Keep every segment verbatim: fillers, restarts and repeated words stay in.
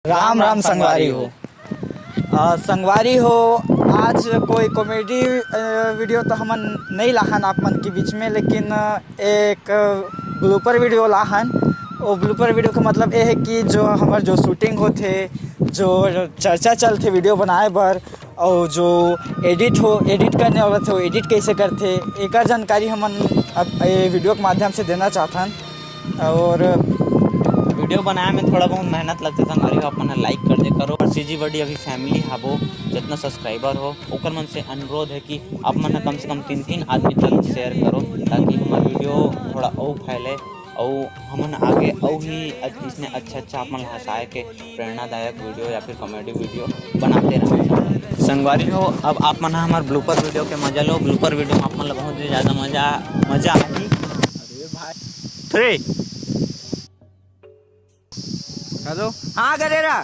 राम राम संगवारी हो। अ, संगवारी हो, आज कोई कॉमेडी, अ, वीडियो तो हमन नहीं लाहन आप मन के बीच में, लेकिन, अ, एक ब्लूपर वीडियो लाहन। वो ब्लूपर वीडियो का मतलब ये है कि जो हमर जो शूटिंग होथे, जो चर्चा चलथे वीडियो बनाए बर, और जो एडिट हो, एडिट करने वाला थे, वो एडिट कैसे करथे, एकर जानकारी हमन अब ये वीडियो के माध्यम से देना चाहथन। और वीडियो बनाए में थोड़ा बहुत मेहनत लगथे संगवारी हो, आप मन लाइक कर दे करो। और सीजी बडी अभी फैमिली हाबो, जितना सब्सक्राइबर हो ओकर मन से अनुरोध है कि आप मन कम से कम तीन तीन आदमी तक शेयर करो, ताकि हमार वीडियो थोड़ा और फैले, और हमन आगे और भी अच-, इसने अच्छा अच्छा आप मन ला हंसाए के प्रेरणादायक वीडियो या फिर कॉमेडी वीडियो बनाते रहें। संगवारी हो, अब आप मन ह हमार ब्लूपर वीडियो के मजा लो। ब्लूपर वीडियो में आप मन ला बहुत ही ज्यादा मजा, मजा आही। थ्री। हेलो, हाँ गरेरा।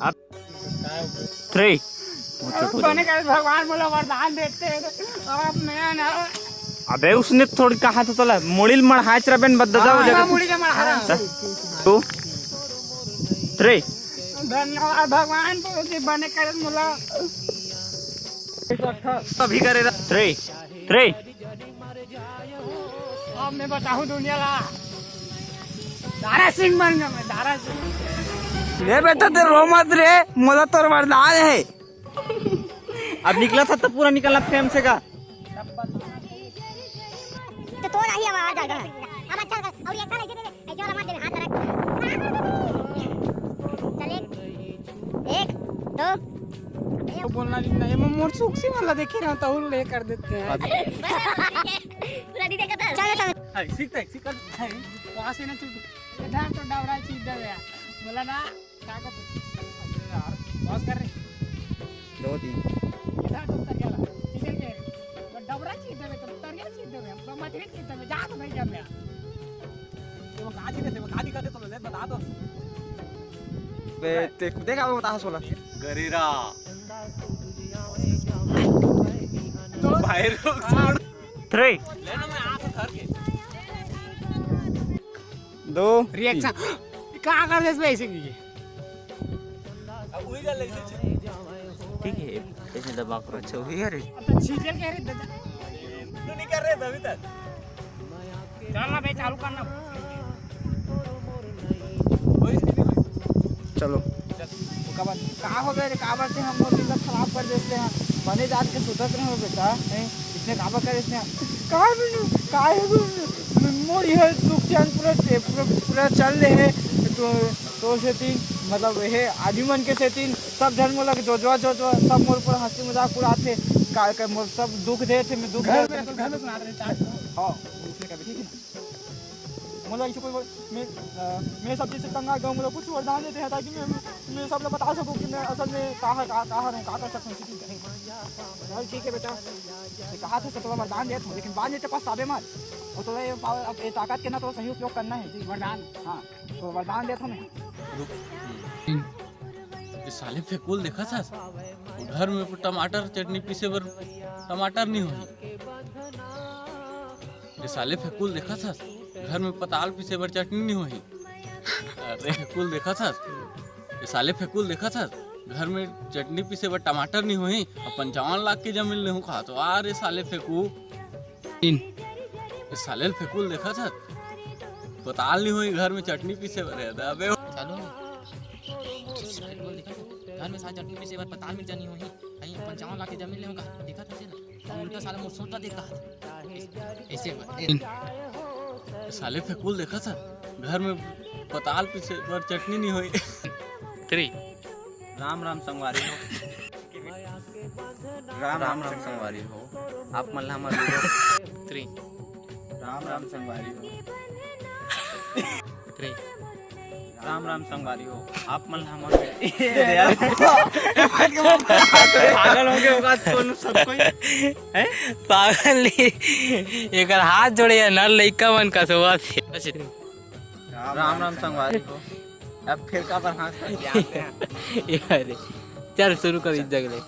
आप थ्री। बने करे भगवान मोला वरदान देते हैं। अब मैं ना अबे उसने थोड़ी कहा था तोला मुड़िल मड़हाच रबेन बद्ददा हो हाँ, जाएगा। मुड़ी के मड़हा रहा। टू। थ्री। धन्यवाद भगवान तो जी बने करे मोला। अभी करे थ्री। थ्री। अब मैं बताऊं दुनिया ला, दारा सिंह बन गया मैं, दारा सिंह। ए बेटा, ते रो मत रे, मोला तोर वरदान है। अब निकला था तो पूरा निकलना फ्रेम से का। तो तोर आई आवाज आ गया। अब अच्छा लगा। और ये कर, ऐसे दे दे, ऐसे वाला मार दे, हाथ लगा। चल एक, एक, दो। तो बोलना नहीं, नहीं, मैं मोर सुख से वाला देखे रहा था, उन ले कर देते हैं। पूरा नहीं देखा था। चलो, चलो। हाय, सीख तक, सीख कर, हाय, वहाँ से ना चुप। इधर तो डबरा चीज दे गया। बोला ना, क्या कर? यार, बस कर रे। दो, तीन। इधर तो तरिया ला, सीधे के। तो डबरा चीज दे, तो तरिया चीज दे, हम तो मछली चीज दे, जा तो नहीं जब। वो गाड़ी देते, वो गाड़ी का दे तो ले बता दो। बे, ते खुदे का बता हंस वाला। गरेरा। तो भाई लोग छोड़। थ्री। ले ना, मैं आप घर के। दो। रिएक्शन। कहाँ कर दे इसमें ऐसे कीजिए। अब वही कर ले, इसे छील। ठीक है, ऐसे दबा करो। अच्छा, वही है रे। अब तो छील के कह रहे दादा। तू नहीं कर रहे थे अभी तक। चल ना बे, चालू कर ना। चलो। ओकर बाद का हो गए रे, काबर से हम मोर दिल ला खराब कर देते हैं। बने जात के सुतत रहो बेटा, हैं? इसने काबर करे इसने? का बोलूं? का है बोलूं? मोर यह सुख चैन पूरा, पूरा, पूरा चल रहे है। तो, तो सेटिंग, मतलब, हे आदमी मन के सेटिंग, सब झन मोला जोजवा, जोजवा, सब मोर ऊपर हंसी मजाक उड़ाते। का, का मोर सब दुख देते, मैं दुख घर देते। में, तो घर में सुना रहे चार। हाँ, इसने कभी ठीक है ना? मोला इसे कोई बोल, मैं, अ, मैं सब चीज से तंग आ गया हूँ, मोला कुछ वरदान देते हैं ताकि मैं, मैं सब लोग बता सकूँ कि मैं असल में कहाँ, कहाँ, कहाँ रहूँ, कहाँ कर सकता हूँ, किसी चीज का। चल ठीक है बेटा, मैं कहा था तो थोड़ा वरदान देता हूँ, लेकिन बाद में तो पछतावे मत। और थोड़ा ये पावर, अब ये ताकत के ना थोड़ा सही उपयोग करना है जी। वरदान? हाँ, तो वरदान देता हूँ मैं। रुक। ये साले फेकुल देखा था, घर में टमाटर चटनी पीसे बर टमाटर नहीं होही। ये साले फेकुल देखा था, घर में पताल पीसे बर चटनी नहीं होही। अरे फेकुल देखा था, ये साले फेकुल देखा था, घर में चटनी पीसे बर टमाटर नहीं होही, अब पंचावन लाख की जमीन लेहूं कहा तो। अरे साले फेकू। तीन। ये साले फेकुल देखा था, पताल नहीं होही घर में चटनी पीसे बर। अबे चलो। घर में साथ चटनी पीसे बर पताल मिर्चा नहीं होही, कहीं पंचावन लाख की जमीन लेहूं कहा, देखा था ना। उल्टा साला मोर सोच ला देखा। ऐसे, ऐसे। साले फेकुल देखा था, घर में पताल पीसे बर चटनी नहीं होही। थ्री। राम राम संगवारी हो। राम राम राम संगवारी हो। आप मन ला हमर वीडियो। थ्री। राम राम संगवारी हो। थ्री। राम राम संगवारी हो, आप मन हमर पागल हो गए होगा कौन सब कोई। हैं? पागल नहीं, एकर हाथ जोड़े या नर लइका मन का सोवा से। राम राम संगवारी हो। अब फिर का पर हाथ कर दिया आपने? ये अरे, चल शुरू कर इस जगह ले।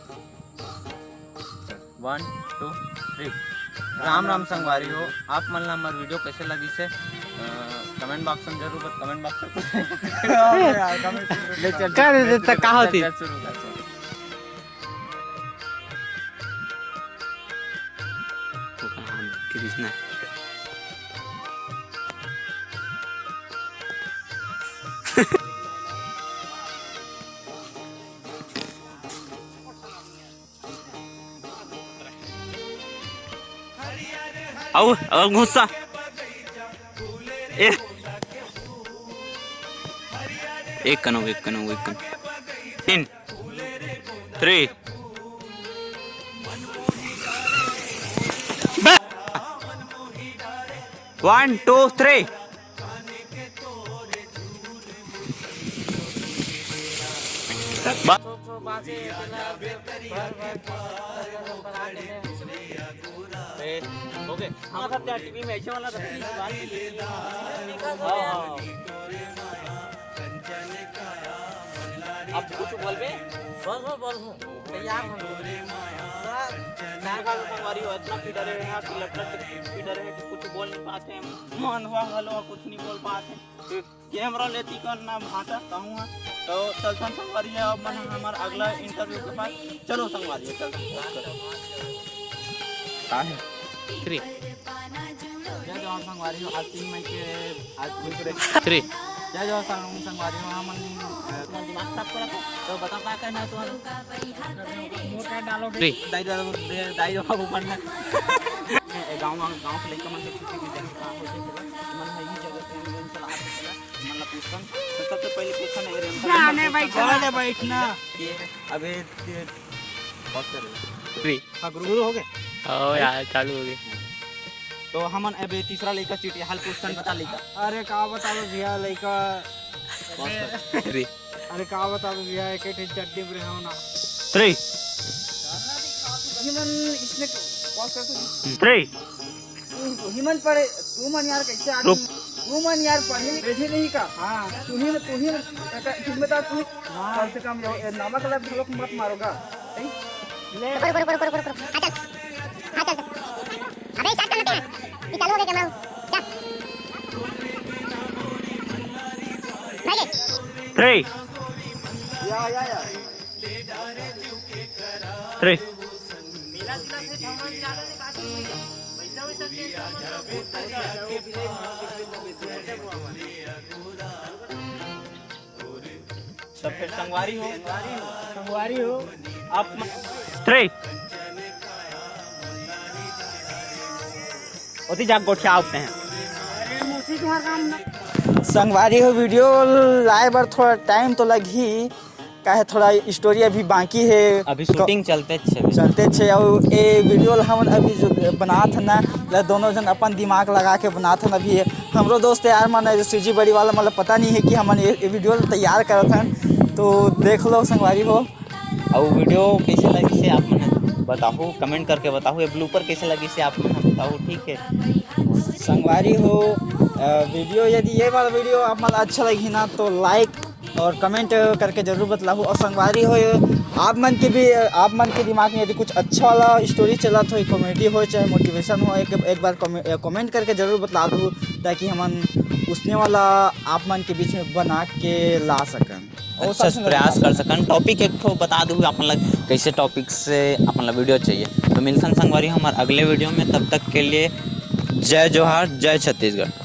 वन, टू, थ्री। राम राम संगवारी हो, आप मन ला हमर वीडियो कैसे लगी से, अ, कमेंट बॉक्स में जरूर बता, कमेंट बॉक्स में। अबे यार, कमेंट ले चल, का दे देता, का होती? चल, चल, शुरू कर, चल। कृष्णा। अउ, अउ गुस्सा। ए। एक कनो, एक कनो, एक कनो। तीन। Three। One, two, three। बस। ए, हो गए। हाँ, सब यार, टीवी में ऐसे वाला रखती है, बात नहीं है। हाँ, हाँ। अब कुछ बोलबे? बोल, बोल, बोल, हूँ। तैयार हूँ। देखा तो संगवारी हो, इतना पिटा रहे हैं कि लट लट पिटा रहे हैं कि कुछ बोल नहीं पाते हैं। मन हुआ, हलो, कुछ नहीं बोल पाते हैं। कैमरा लेती कौन ना भाटा कहूँ है। तो चलथन संगवारी है, अब मन हमार अगला इंटरव्यू के पास। चलो संगवारी है, चलथन। का है? Three। जय जोहार संगवारी हो, आज तीन मई के, आज Three। जय जोहार संग-, संगवारी हो, हमन, अ, दिमाग खराब करत हो, तो बता का करना है तुम्हारा? Three। दाई, दाई, दाई, दाई, बाबू बनना। ए, गाँव, गाँव के लइका मन के छुट्टी के जगह कहाँ होथे, मन ह ई जगह के मन सलाह देथे। मन ला पूछन, तो सबसे पहले पूछन, ए रे, जाने भाई, जाने बैठना। कि अबे, ते, pause कर ले। Three। हाँ, गुरु, गुरु हो गए? ओ भाई। यार, चालू हो गए। तो हमन अबे तीसरा लइका चीटी हाल पूछन, बता लइका। अरे, का बतावे भैया, लइका। Pause कर। Three। अरे, का बतावे भैया, एक, एक ठे चड्डी में रहो ना। Three। ये मन इसने pause कर तो। Three। तू, तू ही मन पढ़े, तू मन यार कैसे आदमी? रुक। तू मन यार पढ़े लिखे नहीं का? हाँ। तू ही, तू ही, तुम बता तू। हाँ। कम से कम ये, ये नमक लग हम लोग मत मारोगा। सही? ले। रुको, रुको, रुको, रुको, रुको। हाँ, चल। हाँ, चल, चल। अबे, start करना तेरा। ये चालू हो गया कैमरा। जा। भाई। Three। या, या, या। Three। सब फिर संगवारी हो, संगवारी हो। आप म- Three। ओती जाके गोठिया आते हैं। संगवारी हो, वीडियो लाए बर थोड़ा टाइम तो लगही, काहे थोड़ा स्टोरी अभी बाकी है। अभी तो शूटिंग चलते छे। चलते छे, अउ ए वीडियो ला हमन अभी जो बनात हन ना, ला दोनों जन अपन दिमाग लगा के बनात हन। अभी हमरो दोस्त यार मन, जो सीजी बड़ी वाला, मतलब पता नहीं है कि हमन ये, ये वीडियो ला तैयार करत हन, तो देख लो संगवारी हो। अउ वीडियो कैसे लगिस हे आप मन बताहू, कमेंट करके बताहू। ये ब्लूपर कैसे लगिस हे आप मन बताहू, ठीक है संगवारी हो। अ, वीडियो यदि ये वाला वीडियो आप मन ला अच्छा लगही ना, तो लाइक और कमेंट करके जरूर बतलाहू। और संगवारी हो, आप मन के भी, आप मन के दिमाग में यदि कुछ अच्छा वाला स्टोरी चलत हो, कॉमेडी हो चाहे मोटिवेशन हो, एक, एक बार कमे-, कमेंट करके जरूर बतला दू, ताकि हमन उसने वाला आप मन के बीच में बना के ला सकन। और अच्छा सबसे प्रयास बड़ी कर सकन। टॉपिक एक ठो बता दू आप मन ला, कैसे टॉपिक से आप मन ला वीडियो चाहिए। तो मिलथन संगवारी हमार अगले वीडियो में, तब तक के लिए जय जोहार, जय छत्तीसगढ़।